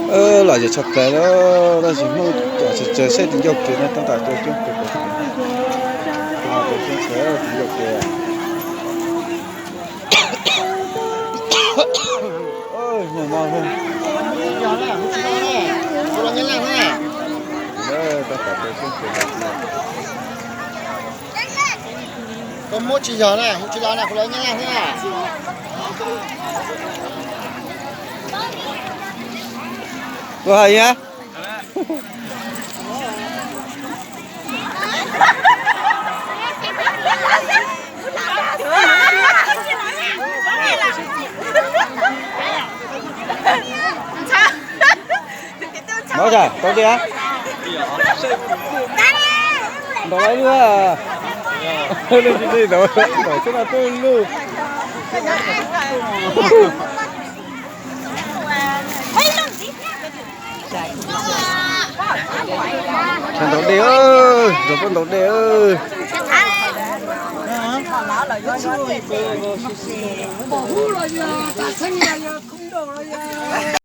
Los yog tshaj plaws lawm, tab sis hnub tsam tsawg seb tus ncauj kev no tab tom coob coob kawg, tus ncauj kev. Koj muab tsis yog na, hu tsis los na, kuv lawv nyab laj thiab. Kuv hais na. Nov, tau tias ntaus lawv lub, lub tsis li ntaus, ntaus xwb no twb lub. Ntaus dej, ntaus dej.